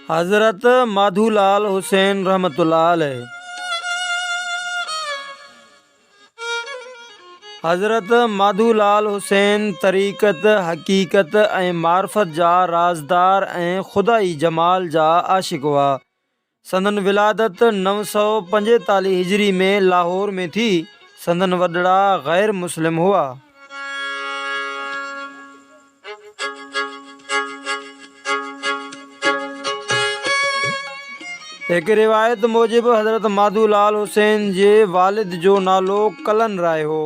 حضرت ماڌو لال حسين رحمة الله عليه. حضرت ماڌو لال حسين طريقت، حقيقت ۽ معرفت جا رازدار ۽ خدائي جمال جا عاشق هئا. سندن ولادت 945 هجري ۾ لاهور ۾ ٿي. سندن وڏڙا غير مسلم هئا. هڪ روايت موجب حضرت ماڌو لال حسين جي والد جو نالو ڪلن راء هو.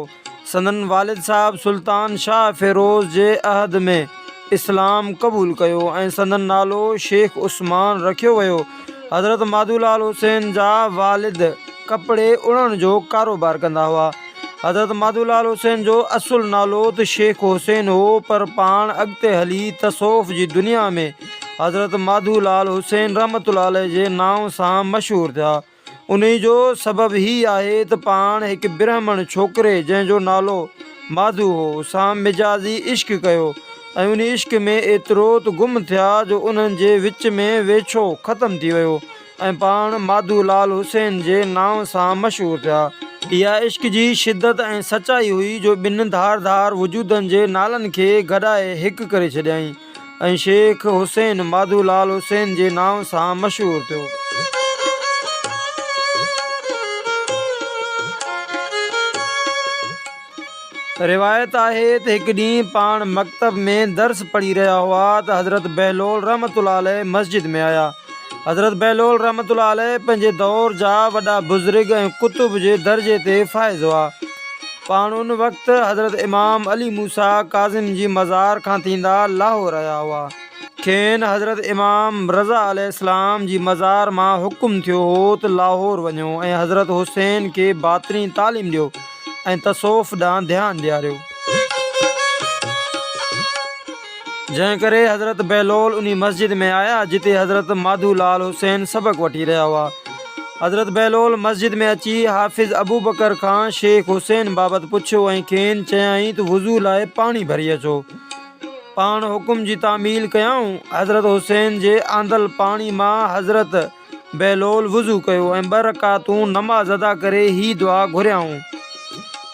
سندن والد صاحب سلطان شاهه فيروز جي عهد ۾ اسلام قبول ڪيو ۽ سندن نالو شيخ عثمان رکيو ويو. حضرت ماڌو لال حسين جا والد ڪپڙي اڻڻ جو ڪاروبار ڪندا هئا. حضرت ماڌو لال حسين جو اصل نالو ته شيخ حسين هو پر پاڻ اڳتي هلي تصوف جي دنيا ۾ حضرت ماڌو لال حسين رحمة الله عليه جي نانء سان مشهور ٿيا. انهي جو سبب هي آهي ته پاڻ هڪ برهمڻ ڇوڪري جنهن جو نالو ماڌو هو، سان مجازي عشق ڪيو ۽ انهي عشق ۾ ايترو ته گم ٿيا جو انهن جي وچ ۾ ويڇو ختم ٿي ويو ۽ پاڻ ماڌو لال حسين جي نانء سان مشهور ٿيا. اها عشق جي شدت ۽ سچائي هئي جو ٻن ڌار ڌار وجودن جي نالن کي گڏائي هڪ ڪري ڇڏيائين. ۽ شيخ حسين ماڌو لال حسين جي نانء سان مشهور ٿيو. روايت آهي ته هڪ ڏينهن پاڻ مڪتب ۾ درس پڙهي رهيا هئا ته حضرت بهلول رحمة الله عليه مسجد ۾ آيا. حضرت بهلول رحمة الله عليه پنهنجي دور جا وڏا بزرگ ۽ قطب جي درجي تي فائز هئا. پاڻ ان وقت حضرت امام علي موسيٰ ڪاظم جي مزار کان ٿيندا لاهور آيا هئا. کين حضرت امام رضا عليه السلام جي مزار مان حڪم ٿيو هو ته لاهور وڃو ۽ حضرت حسين کي باطني تعليم ڏيو ۽ تصوف ڏانهن ڌيان ڏياريو. جنهن ڪري حضرت بهلول انهي مسجد ۾ آيا جتي حضرت ماڌو لال حسين سبق وٺي رهيا هئا. حضرت بهلول مسجد ۾ اچي حافظ ابوبڪر کان شيخ حسين بابت پڇيو ۽ کين چيائين ته وضو لاء پاڻي ڀري اچو. پاڻ حڪم جي تعميل ڪيائون. حضرت حسين جي آندل پاڻي مان حضرت بهلول وضو ڪيو ۽ ٻه رڪعتون نماز ادا ڪري هي دعا گهريائون،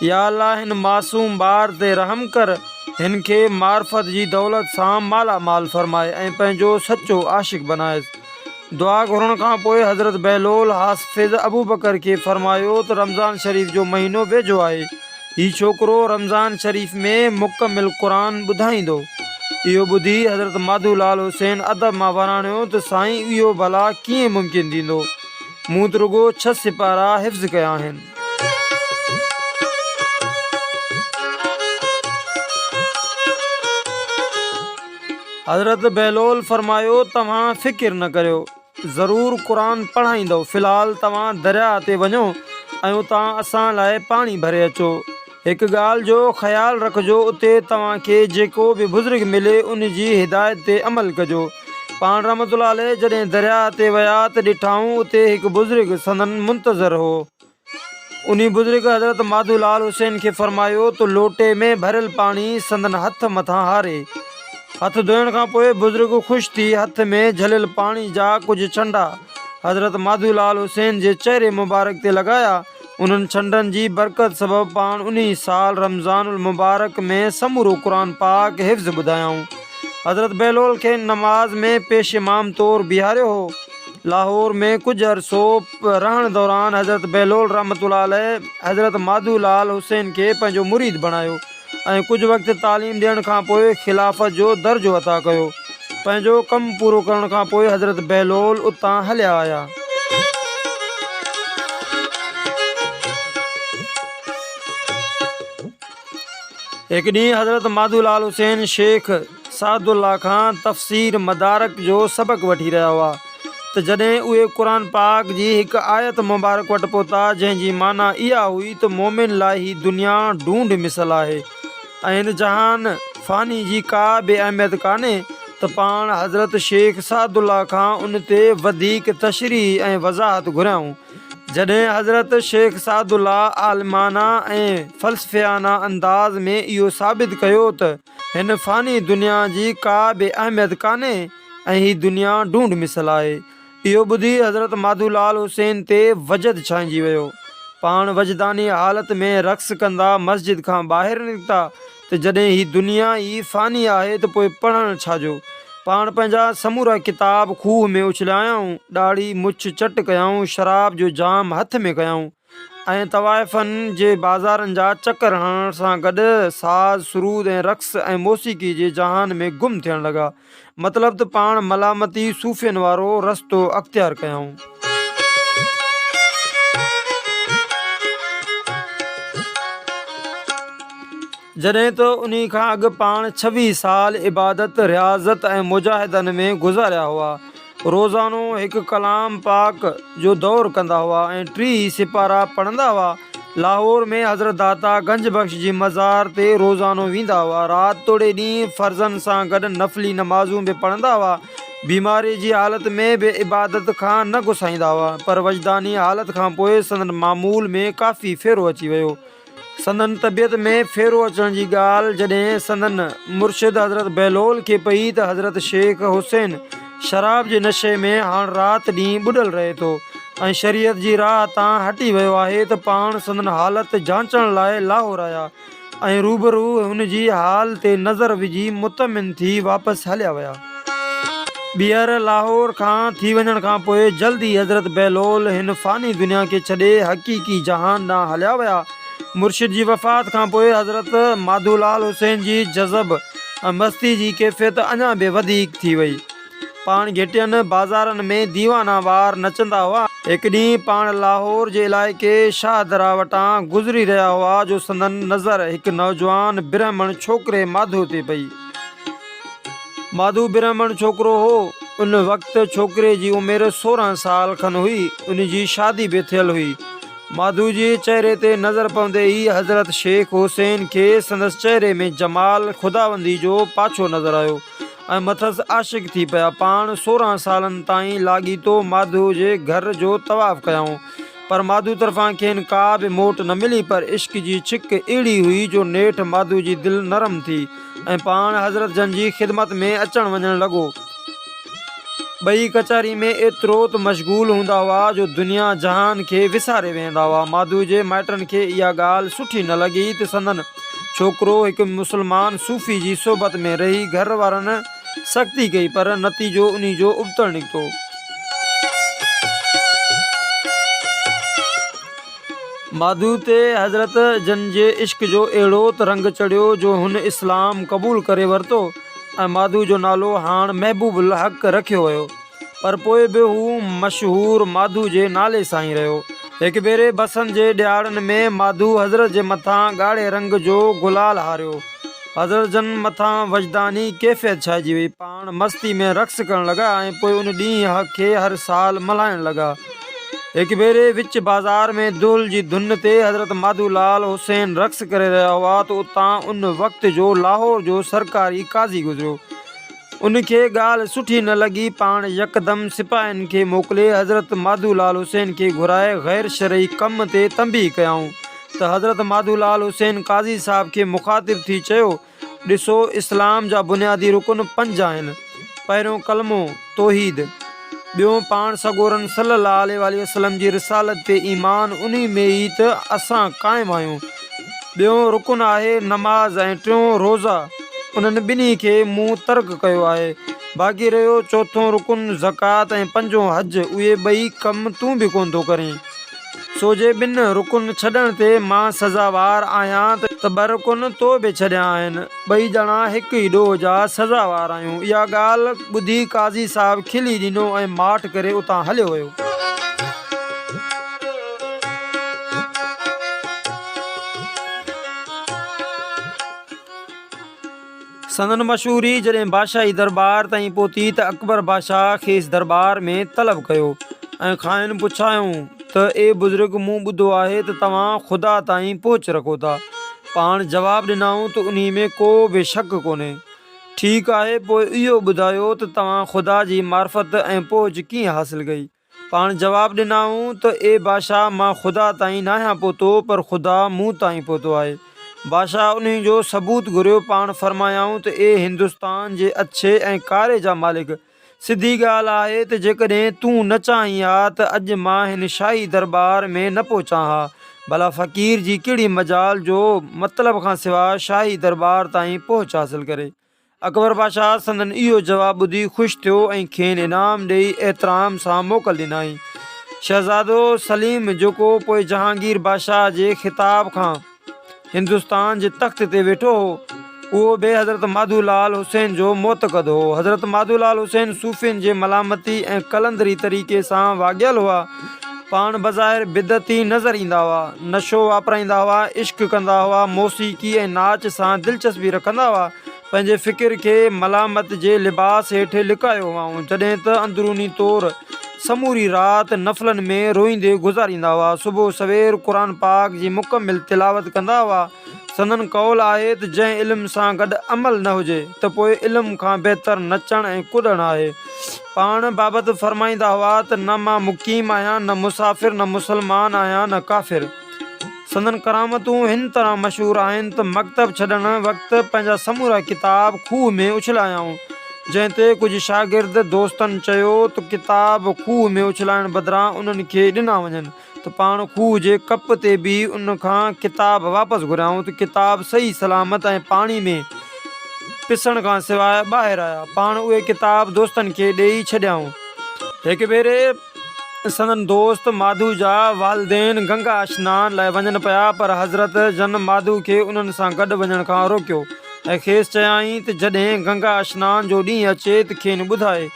يا الله هن معصوم ٻار تي رحم ڪر، هن کي معرفت جي دولت سان مالا مال فرماء ۽ پنهنجو سچو عاشق بنائس. دعا گهرڻ کان پوء حضرت بهلول حافظ ابوبڪر کي فرمايو ته رمضان شريف جو مهينو ويجهو آهي، هي ڇوڪرو رمضان شريف ۾ مڪمل قرآن ٻڌائيندو. اهو ٻڌي حضرت ماڌو لال حسين ادب مان وراڻيو ته سائين اهو ڀلا ڪيئن ممڪن ٿيندو؟ مون ته رڳو ڇهه سيپارا حفظ ڪيا آهن. حضرت بهلول فرمايو توهان فڪر نه ڪريو. ضرور قرآن پڙهائيندؤ، في الحال توهان درياهه تي وڃو ۽ اتان اسان لاء پاڻي ڀري اچو. هڪ ڳالهه جو خيال رکجو اتي توهان کي جيڪو به بزرگ ملي ان جي هدايت تي عمل ڪجو. پاڻ رحمة الله عليه جڏهن درياهه تي ويا ته ڏٺائون اتي هڪ بزرگ سندن منتظر هو. انهي بزرگ حضرت ماڌو لال حسين کي فرمايو ته لوٽي ۾ ڀريل پاڻي سندن هٿ مٿان هاري. هٿ ڌوئڻ کان پوء بزرگ خوش ٿي هٿ ۾ جهليل پاڻي جا ڪجهه ڇنڊا حضرت ماڌو لال حسين جي چهري مبارڪ تي لڳايا. انهن ڇنڊن جي برڪت سبب پاڻ انهي سال رمضان المبارڪ ۾ سمورو قرآن پاڪ حفظ ٻڌايائون. حضرت بهلول کين نماز ۾ پيش امام طور بيهاريو هو. لاهور ۾ ڪجهه عرصو رهڻ دوران حضرت بهلول رحمة الله عليه حضرت ماڌو لال حسين کي پنهنجو مريد بڻايو ۽ ڪجهه وقت تعليم ڏيڻ کان پوء خلافت جو درجو عطا ڪيو. پنهنجو ڪم پورو ڪرڻ کان پوء حضرت بهلول اتان هليا آيا. هڪ ڏينهن حضرت ماڌو لال حسين شيخ سعد الله کان تفسير مدارڪ جو سبق وٺي رهيا هئا ته جڏهن اهي قرآن پاڪ جي هڪ آيت مبارڪ وٽ پهتا جنهن جي معنيٰ اها هئي ته مؤمن لاء هي دنيا ڍونڍ مثل آهي ۽ هن جهان فاني جي ڪا به اهميت ڪانهي ته پاڻ حضرت شيخ سعد الله کان ان تي وڌيڪ تشريح ۽ وضاحت گهريائون. جڏهن حضرت شيخ سعد الله عالمانه ۽ فلسفيانه انداز ۾ اهو ثابت ڪيو ته هن فاني دنيا جي ڪا به اهميت ڪانهي ۽ هي دنيا ڍونڍ مثل آهي. اهو ٻڌي حضرت ماڌو لال حسين تي وجد ڇانئجي ويو. پاڻ وجداني حالت ۾ رقص ڪندا مسجد کان ٻاهر نڪتا ته جڏهن هي دنيا ئي فاني آهي ته پوء پڙهڻ ڇا جو؟ پاڻ پنهنجا سمورا ڪتاب کوهه ۾ اڇلايائون، ڏاڙهي مڇ چٽ ڪيائون، شراب جو جام هٿ ۾ کنيائون ۽ طوائفن جي بازارن جا چڪر هڻڻ سان گڏ ساز، سرود ۽ رقص ۽ موسيقي جي جهان ۾ گم ٿيڻ لڳا. مطلب ته پاڻ ملامتي صوفين وارو رستو اختيار ڪيائون. جڏهن ته انهي کان اڳ پاڻ ڇويهه سال عبادت، رياضت ۽ مجاهدن ۾ گذاريا هئا. روزانو هڪ ڪلام پاڪ جو دور ڪندا هئا ۽ 30 سيپارا پڙهندا هئا. لاهور ۾ حضرت داتا گنج بخش جي مزار تي روزانو ويندا هئا. رات توڙي ڏينهن فرضن سان گڏ نفلي نمازون به پڙهندا هئا. بيماري جي حالت ۾ به عبادت کان نه گسائيندا هئا. پر وجداني حالت کان پوء سندن معمول ۾ ڪافي ڦيرو اچي ويو. سندن طبيعت ۾ ڦيرو اچڻ جي ڳالهه جڏهن سندن مرشد حضرت بهلول کي پئي ته حضرت شيخ حسين شراب جي نشي ۾ هاڻ رات ڏينهن ٻڏل رهي ٿو ۽ شريعت جي راهه تان هٽي ويو آهي ته پاڻ سندن حالت جانچڻ لاء لاهور آيا ۽ روبرو هن جي حال تي نظر وجهي مطمئن ٿي واپس هليا ويا. ٻيهر لاهور کان ٿي وڃڻ کان پوء جلد ئي حضرت بهلول هن فاني دنيا کي ڇڏي حقيقي جهان ڏانهن هليا ويا. مرشد جي وفات کان پوء حضرت ماڌو لال حسين جي جذب ۽ مستي جي ڪيفيت اڃا به وڌيڪ ٿي وئي. پاڻ گهٽين، بازارن ۾ ديوانا وار نچندا هئا. هڪ ڏينهن پاڻ لاهور جي علائقي شاهدره وٽان گذري رهيا هئا جو سندن نظر هڪ نوجوان برهمڻ ڇوڪري ماڌو تي پئي. ماڌو برهمڻ ڇوڪرو هو. ان وقت ڇوڪري جي عمر 16 سال کن هئي. ان جي شادي به ٿيل هئي. ماڌو جي چهري تي نظر پوندي ئي حضرت شيخ حسين کي سندس چهري ۾ جمال خداوندي جو پاڇو نظر آيو ۽ مٿس عاشق ٿي پيا. پاڻ 16 سالن تائين لاڳيتو ماڌو جي گهر جو طواف ڪيائون. پر ماڌو طرفان کين ڪا به موٽ نه ملي پر عشق جي ڇڪ اهڙي هئي جو نيٺ ماڌو جي دل نرم ٿي ۽ پاڻ حضرت جن جي خدمت ۾ اچڻ وڃڻ لڳو. ٻئي ڪچهري ۾ ايترو ته مشغول هوندا هئا جو دنيا جهان کي وساري ويهندا هئا. ماڌو جي مائٽن کي اها ڳالهه سٺي نه لڳي ته سندن ڇوڪرو هڪ مسلمان صوفي جي صحبت ۾ رهي گهر وارن سختي ڪئي پر نتيجو انهي جو ابتڙ نڪتو. ماڌو تي حضرت جن جي عشق جو اهڙو ته رنگ چڙهيو جو هن اسلام قبول ڪري ورتو ۽ ماڌو جو نالو هاڻ محبوب الحق رکيو ويو پر پوء به هو مشهور ماڌو جي نالي سان ئي رهيو. هڪ ڀيري بسنت جي ڏهاڙن ۾ ماڌو حضرت جي مٿان ڳاڙهي رنگ جو گلال هاريو. حضرت جن مٿان وجداني ڪيفيت ڇائجي وئي. پاڻ مستي ۾ رقص ڪرڻ لڳا ۽ پوء ان ڏينهن کي هر سال ملهائڻ لڳا. هڪ ڀيري وچ بازار ۾ دهل جي ڌن تي حضرت ماڌو لال حسين رقص ڪري رهيا هئا ته اتان ان وقت جو لاهور جو سرڪاري قاضي گذريو. ان کي ڳالهه سٺي نه لڳي پاڻ يڪدم سپاهين کي موڪلي حضرت ماڌو لال حسين کي گهرائي غير شرعي ڪم تي تنبيهه ڪيائون ته حضرت ماڌو لال حسين قاضي صاحب کي مخاطب ٿي چيو، ڏسو اسلام جا بنيادي رڪن پنج آهن، پهريون ڪلمو، توحيد، ٻيون پاڻ سڳورن صلّي اللّٰه عليه واٰله وسلّم جي رسالت تي ايمان انهي ۾ ئي ته اسان قائم آهيون، ٻيون رڪن آهي نماز ۽ ٽيون روزا انهن ٻنهي کي مون ترڪ ڪيو آهي، باقي رهيو چوٿون رڪن زڪوات ۽ پنجون حج اهي ٻئي ڪم تون به ڪونه ٿو ڪرين. سو جي ٻن رڪن ڇڏڻ تي مان سزاوار آهيان ته ٻه رڪن تو به ڇڏيا آهن. ٻئي ڄڻا هڪ ئي ڏوهه جا سزاوار آهيون. اها ڳالهه ٻڌي قاضي صاحب کلي ڏنو ۽ ماٺ ڪري اتان هليو ويو. سندن مشهوري جڏهن بادشاهي درٻار تائين پهتي ته اڪبر بادشاهه کيس درٻار ۾ طلب ڪيو ۽ کانئن پڇايائون ته اي بزرگ مون ٻڌو آهي ته توهان خدا تائين پهچ رکو ٿا. پاڻ جواب ڏنائون ته انهي ۾ ڪو به شڪ ڪونهي. ٺيڪ آهي پوء اهو ٻڌايو ته توهان خدا جي معرفت ۽ پهچ ڪيئن حاصل ڪئي؟ پاڻ جواب ڏنائون ته اي بادشاهه مان خدا تائين ناهيان پهتو پر خدا مون تائين پهتو آهي. بادشاهه انهي جو ثبوت گهريو پاڻ فرمايائون ته اي هندستان جي اڇي ۽ ڪاري جا مالڪ! سڌي ڳالهه آهي ته جيڪڏهن تون نه چاهين ها ته اڄ مان هن شاهي درٻار ۾ نه پهچان ها. ڀلا فقير جي ڪهڙي مجال جو مطلب کان سواء شاهي درٻار تائين پهچ حاصل ڪري. اڪبر بادشاهه سندن اهو جواب ٻڌي خوش ٿيو ۽ کين انعام ڏيئي احترام سان موڪل ڏنائين. شهزادو سليم جيڪو پوء جهانگير بادشاهه جي خطاب کان هندستان جي تخت تي ويٺو هو، اهو به حضرت ماڌو لال حسين جو معتقد هو. حضرت ماڌو لال حسين صوفين جي ملامتي ۽ قلندري طريقي سان واڳيل هئا. پاڻ بظاهر بدعتي نظر ايندا هئا. نشو واپرائيندا هئا، عشق ڪندا هئا، موسيقي ۽ ناچ سان دلچسپي رکندا هئا. پنهنجي فڪر کي ملامت جي لباس هيٺ لڪايو هئائون، جڏهن ته اندروني طور سموري رات نفلن ۾ روئيندي گذاريندا هئا. صبح سوير قرآن پاڪ جي مڪمل تلاوت ڪندا هئا. سندن قول آهي ته جنهن علم سان گڏ عمل نه هجي ته پوء علم کان بهتر نچڻ ۽ ڪڏڻ آهي. پاڻ بابت فرمائيندا هئا ته نه مان مقيم آهيان نه مسافر نه مسلمان آهيان نه ڪافر. سندن ڪرامتون هن طرح مشهور آهن ته مڪتب ڇڏڻ وقت پنهنجا سمورا ڪتاب کوهه ۾ اڇلايائون، جنهن تي ڪجهه شاگرد دوستن چيو ته ڪتاب کوهه ۾ اڇلائڻ بدران انهن کي ڏنا وڃن ته پاڻ کوهه جي ڪپ تي بيهي ان کان ڪتاب واپس گهريائون ته ڪتاب صحيح سلامت ۽ پاڻي ۾ پسڻ کان سواء ٻاهر آيا. پاڻ اهي ڪتاب دوستن کي ڏيئي ڇڏيائون. هڪ ڀيري. سندن دوست ماڌو جا والدين گنگا اشنان لاء وڃن پيا پر حضرت جن ماڌو کي انهن سان گڏ وڃڻ کان روڪيو ۽ کيس چيائين ته جڏهن گنگا اشنان جو ڏينهن اچي ته کين ٻڌائي.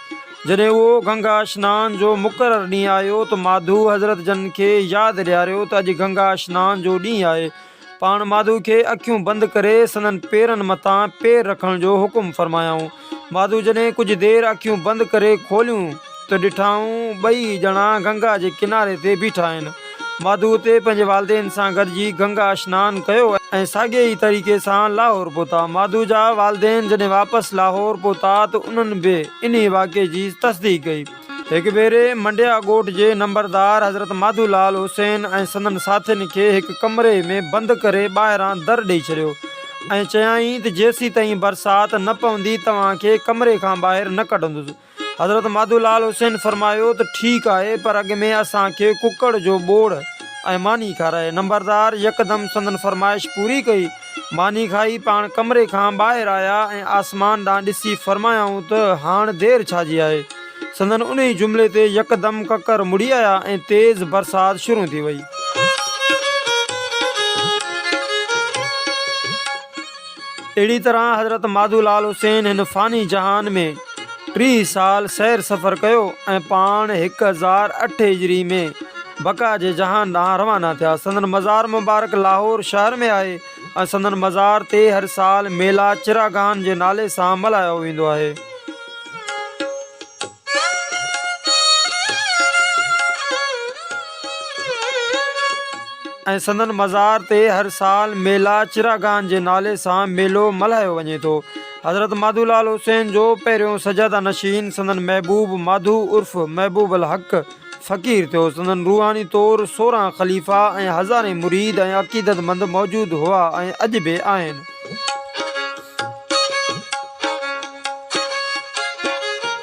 جڏهن اهو گنگا اشنان جو مقرر ڏينهن آيو ته ماڌو حضرت جن کي ياد ڏياريو ته اڄ گنگا اشنان جو ڏينهن آهي. پاڻ ماڌو کي اکيون بند ڪري سندن پيرن مٿان پير رکڻ جو حڪم فرمايائون. ماڌو جڏهن ڪجهه دير اکيون بند ڪري کوليون ته ڏٺائون ٻئي ڄڻا گنگا جي ڪناري تي بيٺا آهن. ماڌو اتي پنهنجي والدين سان گڏجي گنگا اشنان ڪيو ۽ ساڳئي ئي طريقي سان لاهور پهتا. ماڌو جا والدين جڏهن واپس لاهور پهتا ته انهن به انهي واقعي جي تصديق ڪئي. هڪ ڀيري منڊيا ڳوٺ جي نمبردار حضرت ماڌو لال حسين ۽ سندن ساٿين کي هڪ ڪمري ۾ بند ڪري ٻاهران در ڏئي ڇڏيو ۽ چيائين ته جيسيتائين برسات نه پوندي توهان کي ڪمري کان ٻاهر نه ڪڍندس. حضرت ماڌو لال حسين فرمايو ته ٺيڪ آهي پر اڳ ۾ اسان کي ڪڪڙ جو ٻوڙ ۽ ماني کارائي. نمبردار يڪدم سندن فرمائش پوري ڪئي. ماني کائي پاڻ ڪمري کان ٻاهر آيا ۽ آسمان ڏانهن ڏسي فرمايائون ته هاڻ دير ڇا جي آهي؟ سندن انهي جملي تي يڪدم ڪڪر مڙي آيا ۽ تيز برسات شروع ٿي وئي. اهڙي طرح حضرت ماڌو لال حسين هن فاني جهان ۾ 30 سال سير سفر ڪيو ۽ پاڻ 1008 هجري ۾ بقا جي جهان ڏانهن روانا ٿيا. سندن مزار مبارڪ لاهور شهر ۾ آهي ۽ سندن مزار تي هر سال ميلا چراغان جي نالي سان ملهايو ويندو آهي. ۽ سندن مزار تي هر سال ميلا چراغان جي نالي سان ميلو ملهايو وڃي ٿو. حضرت ماڌو لال حسين جو پهريون سجاده نشين سندن محبوب ماڌو عرف محبوب الحق فقير ٿيو. سندن روحاني طور 16 خليفا ۽ هزارين مريد ۽ عقيدتمند موجود هئا ۽ اڄ به آهن.